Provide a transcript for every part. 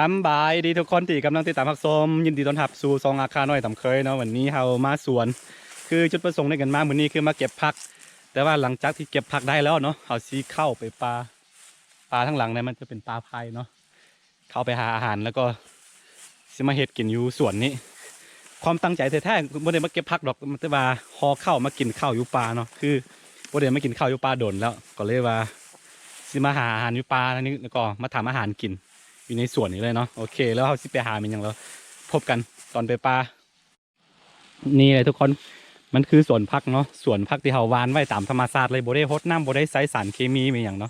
ສຳບາຍດີທຸກຄົນທີ່ກຳລັງຕິດຕາມຮັບຊົມ, ຍິນດີຕ້ອນຮັບສູ່ຊ່ອງອາຄານ້ອຍຕາມເຄີຍເນາະ. ວັນນີ້ເຮົາມາສວນ ຄືຈຸດປະສົງໃນການມາມື້ນີ້ຄືມາເກັບຜັກ, ແຕ່ວ່າຫຼັງຈາກທີ່ເກັບຜັກໄດ້ແລ້ວເນາະ ເຮົາຊິເຂົ້າໄປປ່າ, ປ່າທາງຫຼັງນີ້ມັນຈະເປັນປ່າໄຜ່ເນາະ. ເຂົ້າໄປຫາອາຫານ ແລ້ວກໍຊິມາເຮັດກິນຢູ່ສວນນີ້. ຄວາມຕັ້ງໃຈແທ້ໆບໍ່ໄດ້ມາເກັບຜັກດອກ, ແຕ່ວ່າຂໍເຂົ້າມາກິນເຂົ້າຢູ່ປ່າເນາະ, ຄືບໍ່ໄດ້ມາກິນເຂົ້າຢູ່ປ່າດົນແລ້ວ, ກໍເລີຍວ່າຊິມາຫາອາຫານຢູ່ປ່ານີ້ ແລ້ວກໍມາທຳອາຫານກິນຢູ່ໃນສວນນີ້ເລີຍເນາະ. ໂອເຄ ແລ້ວເຮົາຊິໄປຫາແມ່ນຫຍັງ ແລ້ວພົບກັນຕອນໄປປ່າ. ນີ້ແຫຼະທຸກຄົນ ມັນຄືສວນຜັກເນາະ, ສວນຜັກທີ່ເຮົາຫວ່ານໄວ້ຕາມທຳມະຊາດເລີຍ, ບໍ່ໄດ້ຫົດນ້ຳ ບໍ່ໄດ້ໃຊ້ສານເຄມີແມ່ນຫຍັງເນາະ.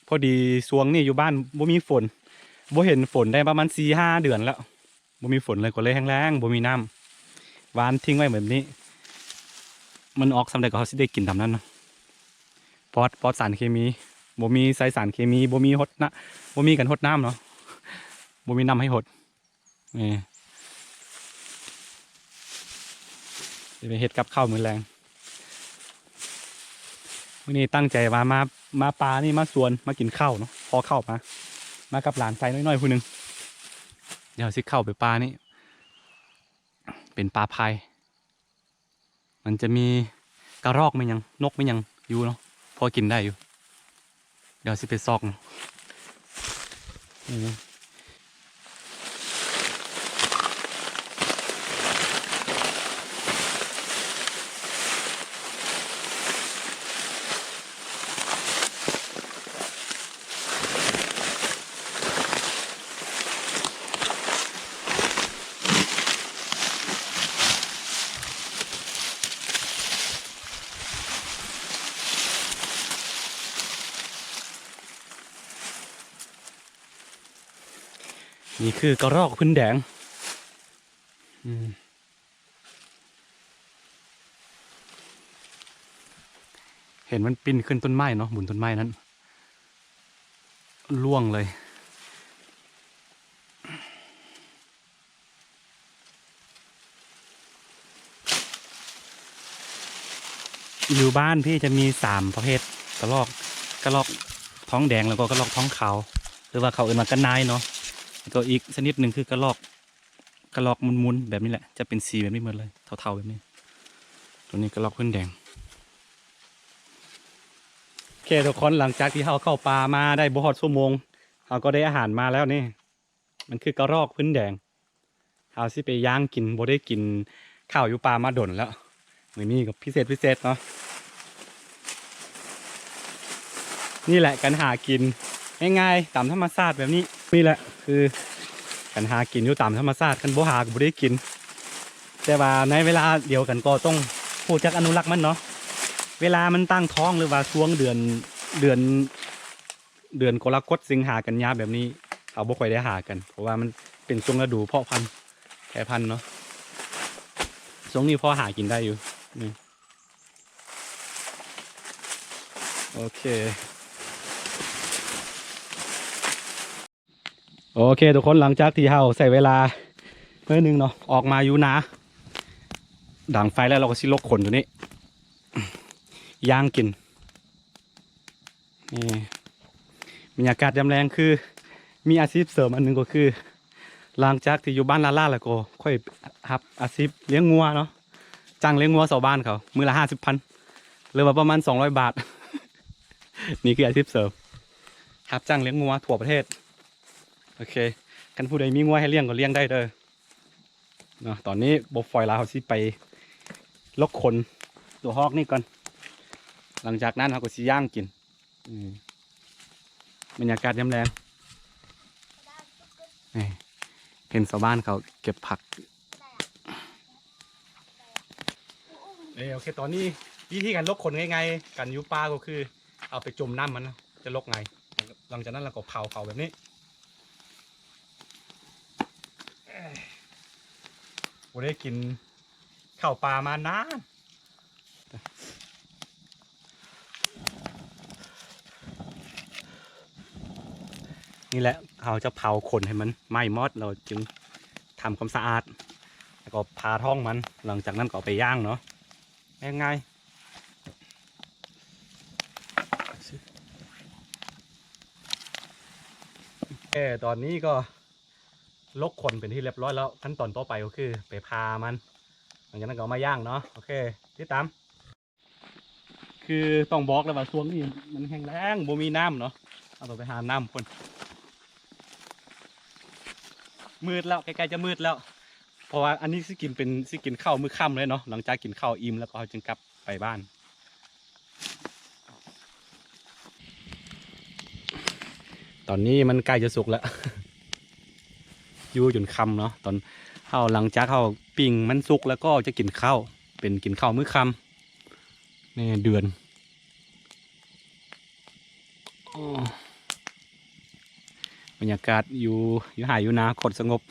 ພໍດີຊ່ວງນີ້ຢູ່ບ້ານບໍ່ມີຝົນ, ບໍ່ເຫັນຝົນໄດ້ປະມານສີ່ຫ້າເດືອນແລ້ວ, ບໍ່ມີຝົນເລີຍ, ກໍເລີຍແຫ້ງແລ້ງ ບໍ່ມີນ້ຳ. ຫວ່ານຖິ້ມໄວ້ແບບນີ້ ມັນອອກສ່ຳໃດກໍເຮົາຊິໄດ້ກິນຕາມນັ້ນເນາະ, ປອດ ປອດສານເຄມີ, ບໍ່ມີໃຊ້ສານເຄມີ, ບໍ່ມີຫົດນ້ຳ ບໍ່ມີການຫົດນ້ຳເນາະ, ບໍ່ມີນ້ຳໃຫ້ຫົດ. ນີ້ ຊິໄປເຮັດກັບເຂົ້າມື້ແລງ. ມື້ນີ້ຕັ້ງໃຈວ່າມາ ມາປ່ານີ້ ມາສວນ ມາກິນເຂົ້າເນາະ, ຂໍເຂົ້າມາ ມາກັບຫຼານຊາຍນ້ອຍໆຜູ້ໜຶ່ງ. ດຽວຊິເຂົ້າໄປປ່ານີ້ ເປັນປ່າໄຜ່. ມັນຈະມີກະຮອກແມ່ນຫຍັງ ນົກແມ່ນຫຍັງຢູ່ເນາະ, ພໍກິນໄດ້ຢູ່. ດຽວຊິໄປຊອກເນາະ. ນີ້ຄືກະຮອກພື້ນແດງ. ອືມ ເຫັນມັນປິ່ນຂຶ້ນຕົ້ນໄມ້ເນາະ, ບົນຕົ້ນໄມ້ນັ້ນ ລ່ວງເລີຍ. ຢູ່ບ້ານພີ່ຈະມີສາມປະເພດກະຮອກ, ກະຮອກທ້ອງແດງ ແລ້ວກໍກະຮອກທ້ອງຂາວ ຫຼືວ່າເຂົາເອີ້ນວ່າກະນາຍເນາະ, ແລ້ວກໍອີກຊະນິດໜຶ່ງຄືກະຮອກ ກະຮອກໝຸນໆແບບນີ້ແຫຼະ, ຈະເປັນສີແບບນີ້ໝົດເລີຍ ເທົາໆແບບນີ້. ຕົວນີ້ກະຮອກພື້ນແດງ. ໂອເຄທຸກຄົນ, ຫຼັງຈາກທີ່ເຮົາເຂົ້າປ່າມາໄດ້ບໍ່ຮອດຊົ່ວໂມງ ເຮົາກໍໄດ້ອາຫານມາແລ້ວນີ້. ມັນຄືກະຮອກພື້ນແດງ, ເຮົາຊິໄປຍ່າງກິນ, ບໍ່ໄດ້ກິນເຂົ້າຢູ່ປ່າມາດົນແລ້ວ. ມື້ນີ້ກໍພິເສດພິເສດເນາະ. ນີ້ແຫຼະການຫາກິນງ່າຍໆຕາມທຳມະຊາດແບບນີ້. ນີ້ແຫຼະຄືການຫາກິນຢູ່ຕາມທຳມະຊາດ, ຄັນບໍ່ຫາກໍບໍ່ໄດ້ກິນ. ແຕ່ວ່າໃນເວລາດຽວກັນກໍຕ້ອງຮູ້ຈັກອະນຸລັກມັນເນາະ. ເວລາມັນຕັ້ງທ້ອງ ຫຼືວ່າຊ່ວງເດືອນ ເດືອນ ເດືອນກໍລະກົດ ສິງຫາ ກັນຍາແບບນີ້ ເຮົາບໍ່ຄ່ອຍໄດ້ຫາກັນ ເພາະວ່າມັນເປັນຊ່ວງລະດູເພາະພັນ ແພພັນເນາະ. ຊ່ວງນີ້ພໍຫາກິນໄດ້ຢູ່. ນີ້ ໂອເຄ ໂອເຄທຸກຄົນ, ຫຼັງຈາກທີ່ເຮົາໃຊ້ເວລາໜ້ອຍໜຶ່ງເນາະ ອອກມາຢູ່ນາ ດັງໄຟແລ້ວ ເຮົາກໍຊິລົກຂົນຕົວນີ້ ຍ່າງກິນ. ນີ້ ບັນຍາກາດຍາມແລງ ຄືມີອາຊີບເສີມອັນໜຶ່ງກໍຄື ຫຼັງຈາກທີ່ຢູ່ບ້ານລ້າໆແລ້ວກໍຂ້ອຍຮັບອາຊີບລ້ຽງງົວເນາະ, ຈ້າງລ້ຽງງົວຊາວບ້ານເຂົາ ມື້ລະຫ້າສິບພັນ ຫຼືວ່າປະມານສອງຮ້ອຍບາດ. ນີ້ຄືອາຊີບເສີມ ຮັບຈ້າງລ້ຽງງົວທົ່ວປະເທດ. ໂອເຄ ຄັນຜູ້ໃດມີງົວໃຫ້ລ້ຽງກໍລ້ຽງໄດ້ເດີ. ເນາະ ຕອນນີ້ບໍ່ຟອຍລາວ ເຮົາຊິໄປລົກຂົນຕົວຮອກນີ້ກ່ອນ, ຫຼັງຈາກນັ້ນເຮົາກໍຊິຍ່າງກິນ. ອືມ ບັນຍາກາດຍາມແລງ ນີ້ ເຫັນຊາວບ້ານເຂົາເກັບຜັກ. ເອີ ໂອເຄ ຕອນນີ້ວິທີການລົກຂົນງ່າຍໆ ການຢູ່ປ່າກໍຄືເອົາໄປຈົມນ້ຳມັນ ຈະລົກງ່າຍ. ຫຼັງຈາກນັ້ນລະກໍເຜົາ ເຜົາແບບນີ້. ບໍ່ໄດ້ກິນເຂົ້າປ່າມານານ. ນີ້ແຫຼະ ເຮົາຈະເຜົາຂົນໃຫ້ມັນໄໝ້ມອດ ແລ້ວຈຶ່ງທຳຄວາມສະອາດ ແລ້ວກໍຜ່າທ້ອງມັນ. ຫຼັງຈາກນັ້ນກໍເອົາໄປຍ່າງເນາະ. ງ່າຍໆ. ເອີ ຕອນນີ້ກໍ ລົກຂົນເປັນທີ່ຮຽບຮ້ອຍແລ້ວ ຂັ້ນຕອນຕໍ່ໄປກໍຄືໄປຜ່າມັນ ຫຼັງຈາກນັ້ນກໍເອົາມາຍ່າງເນາະ. ໂອເຄ ຕິດຕາມ. ຄືຕ້ອງບອກເລີຍວ່າຊ່ວງນີ້ມັນແຮງແລ້ງ ບໍ່ມີນ້ຳເນາະ ເຮົາຕ້ອງໄປຫານ້ຳພຸ້ນ. ມືດແລ້ວ ໃກ້ໆຈະມືດແລ້ວ ເພາະວ່າອັນນີ້ຊິກິນເປັນ ຊິກິນເຂົ້າມື້ຄ່ຳເລີຍເນາະ. ຫຼັງຈາກກິນເຂົ້າອີ່ມແລ້ວກໍເຮົາຈຶ່ງກັບໄປບ້ານ. ຕອນນີ້ມັນໃກ້ຈະສຸກແລ້ວ ຢູ່ຈົນຄ່ຳເນາະ. ຕອນເຮົາ ຫຼັງຈາກເຮົາປີ້ງມັນສຸກແລ້ວກໍຈະກິນເຂົ້າ ເປັນກິນເຂົ້າມື້ຄ່ຳ. ນີ້ເດືອນ ໂອ້ ບັນຍາກາດຢູ່ ຢູ່ໄຮ່ຢູ່ນາໂຄດສະຫງົບ.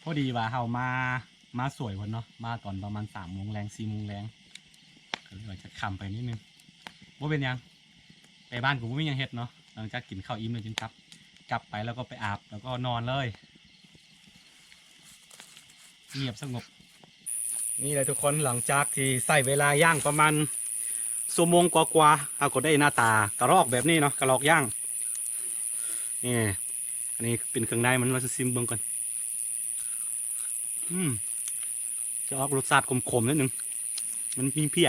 ພໍດີວ່າເຮົາມາ ມາສວຍເພິ່ນເນາະ ມາຕອນປະມານສາມໂມງແລງ ສີ່ໂມງແລງ ກໍເລີຍວ່າຈະຄ່ຳໄປນິດໜຶ່ງ. ບໍ່ເປັນຫຍັງ ໄປບ້ານກໍບໍ່ມີຫຍັງເຮັດເນາະ. ຫຼັງຈາກກິນເຂົ້າອີ່ມແລ້ວຈຶ່ງກັບ ກັບໄປແລ້ວກໍໄປອາບ ແລ້ວກໍນອນເລີຍ. ງຽບສະຫງົບ. ນີ້ແຫຼະທຸກຄົນ ຫຼັງຈາກທີ່ໃຊ້ເວລາຍ່າງປະມານຊົ່ວໂມງກວ່າໆ ເຮົາກໍໄດ້ໜ້າຕາກະລອກແບບນີ້ເນາະ ກະລອກຍ່າງ. ນີ້ ອັນນີ້ເປັນເຄື່ອງໃນມັນ ມາຊິມເບິ່ງກ່ອນ. ອືມ ຈະອອກລົດຊາດຂົມໆໜ້ອຍໜຶ່ງ ມັນມີເພຍ.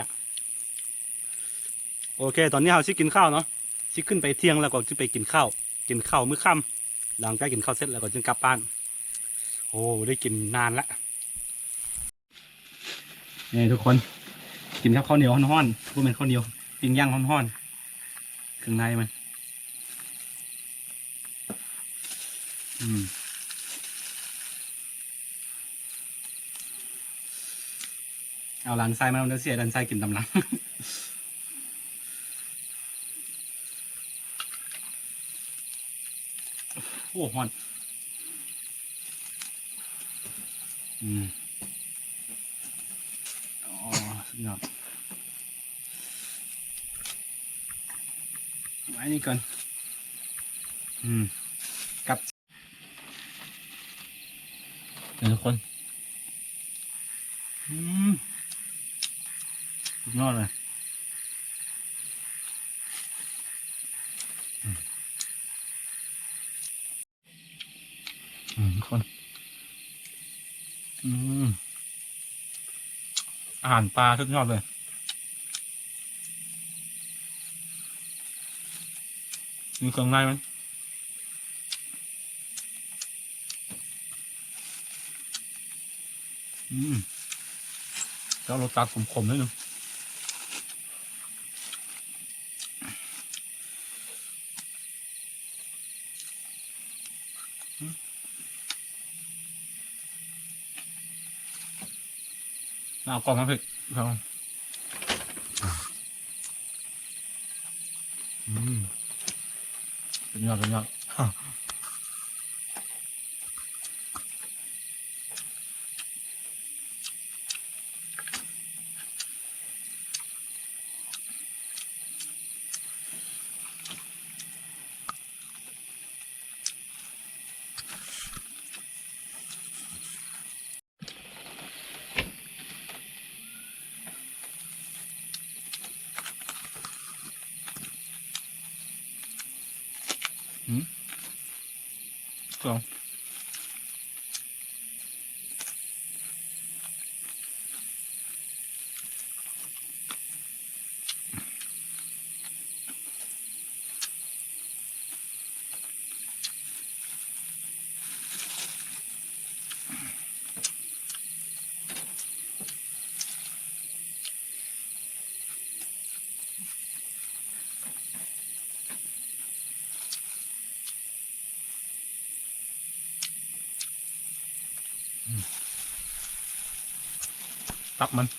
ໂອເຄ ຕອນນີ້ເຮົາຊິກິນເຂົ້າເນາະ ຊິຂຶ້ນໄປທ່ຽງແລ້ວກໍຊິໄປກິນເຂົ້າ ກິນເຂົ້າມື້ຄ່ຳ. ຫຼັງຈາກກິນເຂົ້າເສັດແລ້ວກໍຈຶ່ງກັບບ້ານ. ໂອ້ ໄດ້ກິນນານລະ. ນີ້ທຸກຄົນ ກິນກັບເຂົ້າໜຽວຮ້ອນໆ ບໍ່ແມ່ນເຂົ້າໜຽວ ປີ້ງຍ່າງຮ້ອນໆ ເຄື່ອງໃນມັນ. ອືມ ເອົາຫຼານຊາຍມານຳເດີ ຊິໃຫ້ຫຼານຊາຍກິນຕາມຫຼັງ. ໂອ້ ຮ້ອນ. ອືມ ອໍ ສຸດຍອດ. ໄວ້ນີ້ກ່ອນ. ອືມ ກັບ ເດີທຸກຄົນ. ອືມ ສຸດຍອດເລີຍ. ອືມ ອືມ ທຸກຄົນ ອືມ ອາຫານປ່າສຸດຍອດເລີຍ. ມີເຄື່ອງໃນມັນ. ອືມ ແລ້ວລົດຊາດຂົມໆໜ້ອຍໜຶ່ງ. ອືມ ໜ້າກ້ອງມັນເຜັດ. ອືມ ສຸດຍອດ ສຸດຍອດ. ອືມ ສອງ. ຕັບມັນ. ອື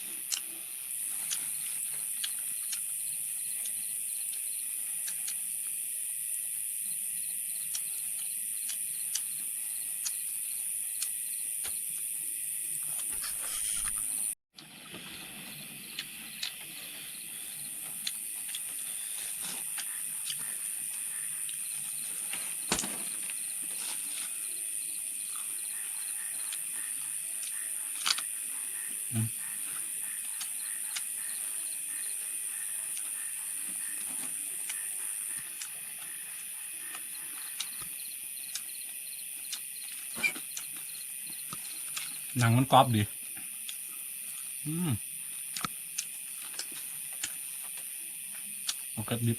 ມ ໜັງມັນກອບດີ. ອືມ ເອົາເກັບດິບ.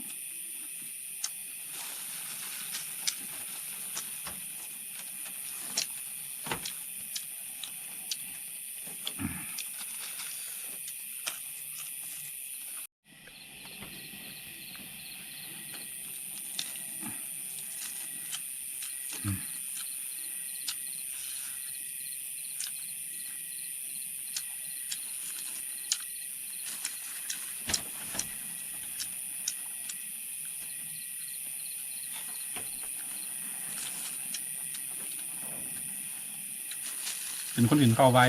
ເປັນຄົນກິນເຂົ້າໄວ.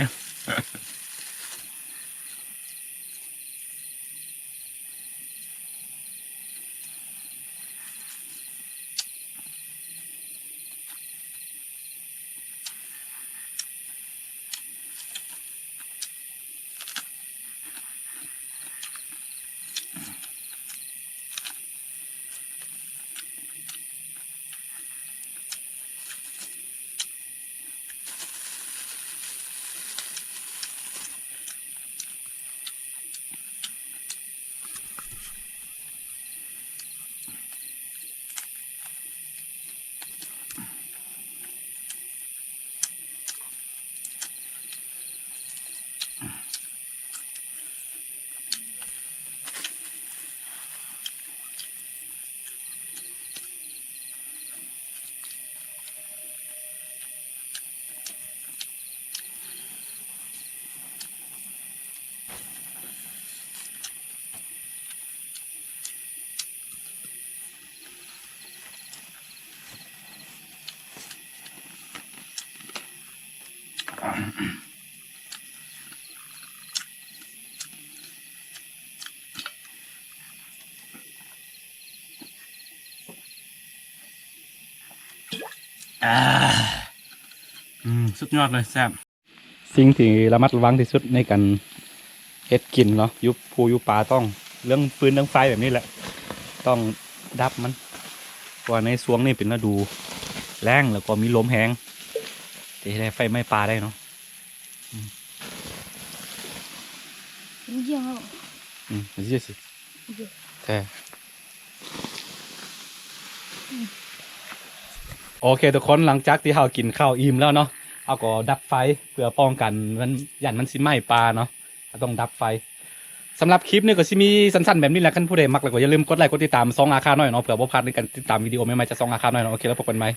ອາ ອືມ ສຸດຍອດເລີຍ ແຊບ. ສິ່ງທີ່ລະມັດລະວັງທີ່ສຸດໃນການເຮັດກິນເນາະ ຢູ່ພູຢູ່ປ່າ ຕ້ອງ ເລື່ອງຟືນເລື່ອງໄຟແບບນີ້ແຫຼະ ຕ້ອງດັບມັນ ເພາະວ່າໃນຊ່ວງນີ້ເປັນລະດູແລ້ງ ແລ້ວກໍມີລົມແຮງ ຈະເຮັດໃຫ້ໄຟໄໝ້ປ່າໄດ້ເນາະ. ອືມ ອືມ ແທ້ ໂອເຄທຸກຄົນ ຫຼັງຈາກທີ່ເຮົາກິນເຂົ້າອີ່ມແລ້ວເນາະ ເຮົາກໍດັບໄຟເພື່ອປ້ອງກັນມັນ ຢ້ານມັນຊິໄໝ້ປ່າເນາະ ເຮົາຕ້ອງດັບໄຟ. ສຳລັບຄລິບນີ້ກໍຊິມີສັ້ນໆແບບນີ້ແຫຼະ ຄັນຜູ້ໃດມັກແລ້ວກໍຢ່າລືມກົດໄລກົດຕິດຕາມຊ່ອງອາຄານ້ອຍເນາະ ເພື່ອບໍ່ພາດໃນການຕິດຕາມວິດີໂອໃໝ່ໆຈາກຊ່ອງອາຄານ້ອຍເນາະ. ໂອເຄ ແລ້ວພົບກັນໃໝ່.